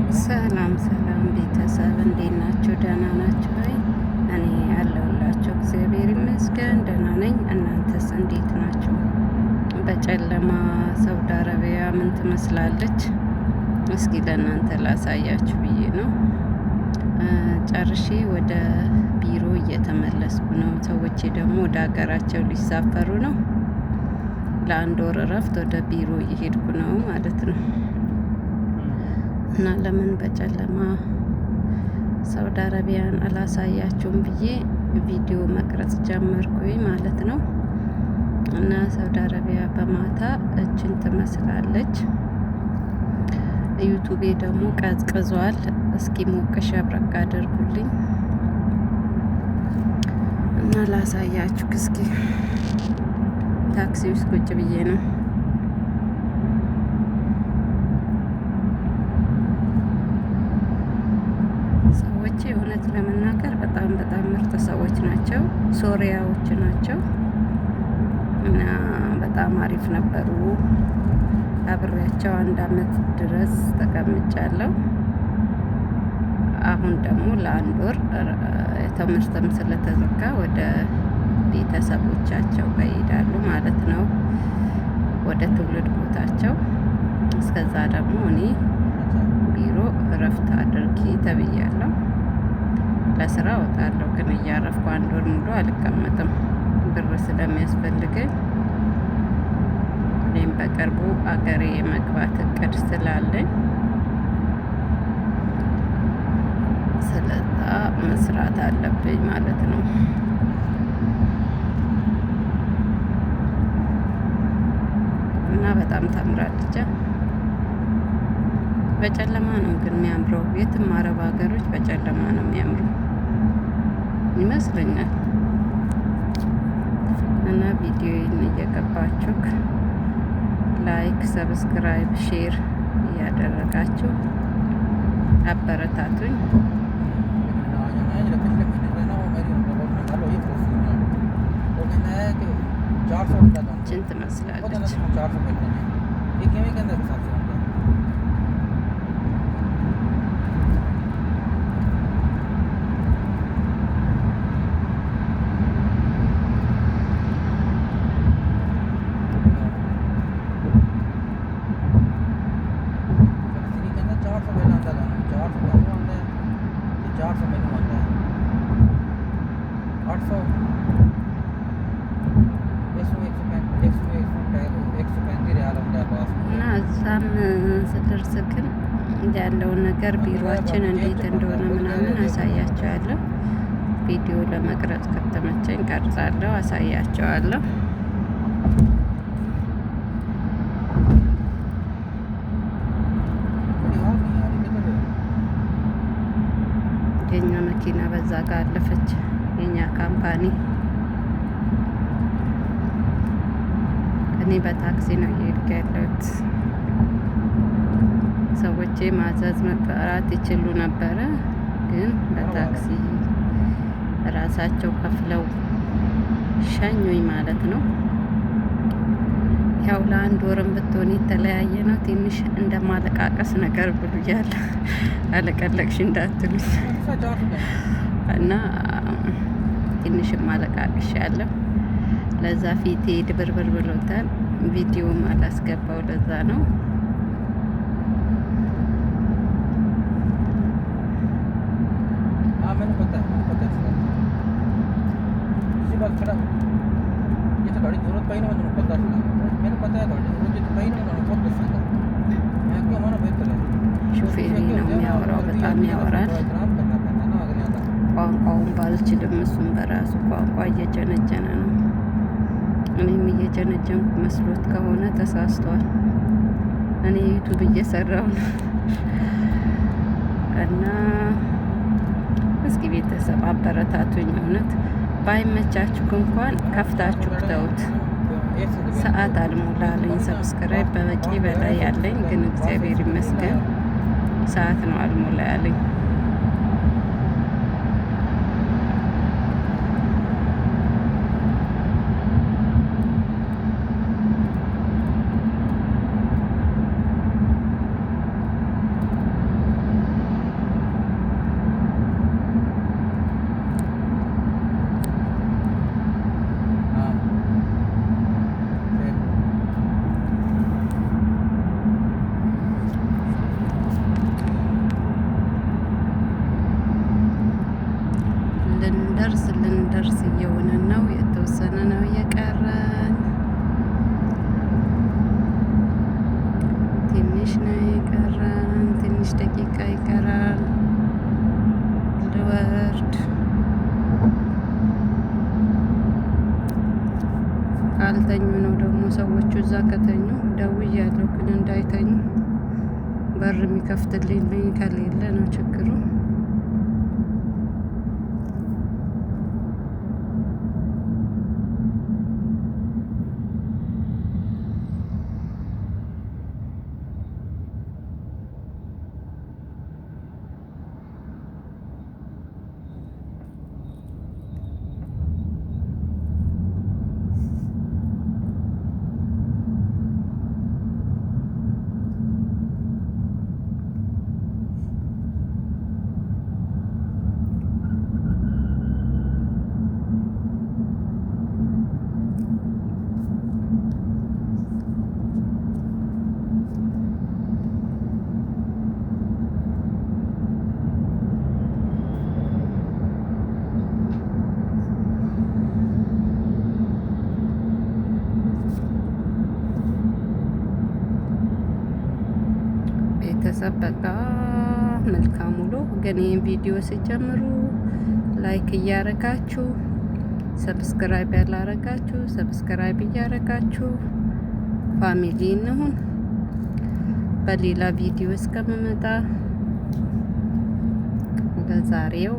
ሰላም ሰላም ቤተሰብ እንዴት ናችሁ? ደህና ናችሁ ወይ? እኔ ያለሁላችሁ እግዚአብሔር ይመስገን ደህና ነኝ። እናንተስ እንዴት ናችሁ? በጨለማ ሳውዲ አረቢያ ምን ትመስላለች? እስኪ ለእናንተ ላሳያችሁ ብዬ ነው። ጨርሼ ወደ ቢሮ እየተመለስኩ ነው። ሰዎቼ ደግሞ ወደ ሀገራቸው ሊሳፈሩ ነው። ለአንድ ወር እረፍት ወደ ቢሮ እየሄድኩ ነው ማለት ነው። እና ለምን በጨለማ ሳውዲ አረቢያን አላሳያችሁም ብዬ ቪዲዮ መቅረጽ ጀመርኩኝ ማለት ነው። እና ሳውዲ አረቢያ በማታ እችን ትመስላለች። ዩቱቤ ደግሞ ቀዝቅዟል። እስኪ ሞቅ ሸብረቅ አድርጉልኝ እና ላሳያችሁ እስኪ። ታክሲ ውስጥ ቁጭ ብዬ ነው። ሰዎች እውነት ለመናገር በጣም በጣም ምርጥ ሰዎች ናቸው። ሶሪያዎች ናቸው እና በጣም አሪፍ ነበሩ። አብሬያቸው አንድ አመት ድረስ ተቀምጫለሁ። አሁን ደግሞ ለአንድ ወር ትምህርትም ስለተዘጋ ወደ ቤተሰቦቻቸው ጋር ይሄዳሉ ማለት ነው፣ ወደ ትውልድ ቦታቸው። እስከዛ ደግሞ እኔ ቢሮ እረፍት አድርጊ ተብያለሁ። ለስራ እወጣለሁ፣ ግን እያረፍኩ አንድ ወር ሙሉ አልቀመጥም፣ ብር ስለሚያስፈልገኝ። እኔም በቅርቡ አገሬ የመግባት እቅድ ስላለኝ ስለዛ መስራት አለብኝ ማለት ነው። እና በጣም ታምራለች። በጨለማ ነው ግን የሚያምረው። የትም አረብ ሀገሮች በጨለማ ነው የሚያምረው ይመስለኛል። እና ቪዲዮውን እየገባችሁ like፣ subscribe፣ share እያደረጋችሁ አበረታቱኝ። ਨਾ ਜਾਣਾ ਹੈ, ਜਿਹੜਾ ਪਿਛਲੇ ਮਹੀਨੇ ਦਾ ਨਾ ਉਹ ਮੇਰੀ ਹੁਣ ਨਾਲ ਗੱਲ ਹੋਈ ਪਰਸੋਂ ਨਾਲ। ਉਹ ਕਹਿੰਦਾ ਹੈ ਕਿ 400 ਰੁਪਏ ਤੁਹਾਨੂੰ እችን ਉਹ ਕਹਿੰਦਾ ትመስላለች። ਤੁਹਾਨੂੰ 400 ਮਿਲਣੇ ਨੇ। ਇਹ ਕਿਵੇਂ ਕਹਿੰਦਾ ਕਿ 700 ਹੁੰਦਾ? ਫਲਸਤੀਨੀ ਕਹਿੰਦਾ 400 ਬਿੱਲ ਆਉਂਦਾ ਤੁਹਾਨੂੰ, 400 ਤੁਹਾਨੂੰ ਆਉਂਦਾ ਹੈ ਤੇ 400 ਮੈਨੂੰ ਆਉਂਦਾ ਹੈ, 800। ਇਸ ਨੂੰ 135, ਇਸ ਨੂੰ 135 ਰਿਆਲ ਆਉਂਦਾ ਹੈ ਪਾਸ। እና እዛም ስደርስ ግን ያለውን ነገር ቢሮአችን እንዴት እንደሆነ ምናምን አሳያቸዋለሁ። ቪዲዮ ለመቅረጽ ከተመቸኝ ቀርጻለሁ፣ አሳያቸዋለሁ። ਥੋੜੀ ਆਵਾਜ਼ ਨਹੀਂ ਆ ਰਹੀ, ਕਿੱਧਰ? የኛ መኪና በዛ ጋር አለፈች። የኛ company። እኔ በታክሲ ነው እየሄድኩ ያለሁት። ሰዎቼ ማዘዝ መጠራት ይችሉ ነበረ፣ ግን በታክሲ ራሳቸው ከፍለው ሸኙኝ ማለት ነው። ያው ለአንድ ወርም ብትሆን የተለያየ ነው። ትንሽ እንደማለቃቀስ ነገር ብሉያል። አለቀለቅሽ እንዳትሉኝ 400 ਕਹਿੰਦਾ। እና ትንሽም አለቃቅሽ ያለው ለዛ ፊቴ ድብርብር ብሎታል። ቪዲዮም አላስገባው ለዛ ነው። ਹਾਂ, ਮੈਨੂੰ ਪਤਾ ਹੈ, ਮੈਨੂੰ ਪਤਾ ਇਸ ਗੱਲ ਦਾ। ਤੁਸੀਂ ਬਸ ਥੋੜਾ ਜਿੱਥੇ ਤੁਹਾਡੀ ਜ਼ਰੂਰਤ ਪਈ ਨਾ, ਮੈਨੂੰ ਖੁਦ ਦੱਸ ਦਾਂਗਾ। ਮੈਨੂੰ ਪਤਾ ਹੈ, ਤੁਹਾਡੀ ਜ਼ਰੂਰਤ ਜਿੱਥੇ ਪਈ ਨਾ, ਮੈਂ ਤੁਹਾਨੂੰ ਖੁਦ ਦੱਸਾਂਗਾ। ਮੈਂ ਕਿਉਂ ਮਨ ਬਿਹਤਰ ਹੈ। ሹፌሪ ነው የሚያወራው፣ በጣም ያወራል። ਇਹਤਰਾਮ ਕਰਨਾ ਪੈਂਦਾ ਨਾ ਅਗਲਿਆਂ ਦਾ। ቋንቋውን ባልችልም እሱም በራሱ ቋንቋ እየጀነጀነ ነው። እኔም እየጀነጀንኩ መስሎት ከሆነ ተሳስቷል። እኔ ዩቱብ እየሰራው ነው እና እስኪ ቤተሰብ አበረታቱኝ። እውነት ባይመቻችሁ እንኳን ከፍታችሁ ተውት። ሰዓት አልሞላለኝ። Subscribe በበቂ በላይ ያለኝ ግን እግዚአብሔር ይመስገን ሰዓት ነው አልሞላ ያለኝ። የሚከፍትልኝ ከሌለ ነው ችግሩ። ቤተሰብ በጣም መልካም ውሎ። ግን ይህን ቪዲዮ ሲጀምሩ like እያረጋችሁ፣ subscribe ያላረጋችሁ subscribe እያረጋችሁ family እንሁን። በሌላ ቪዲዮ እስከምመጣ ለዛሬው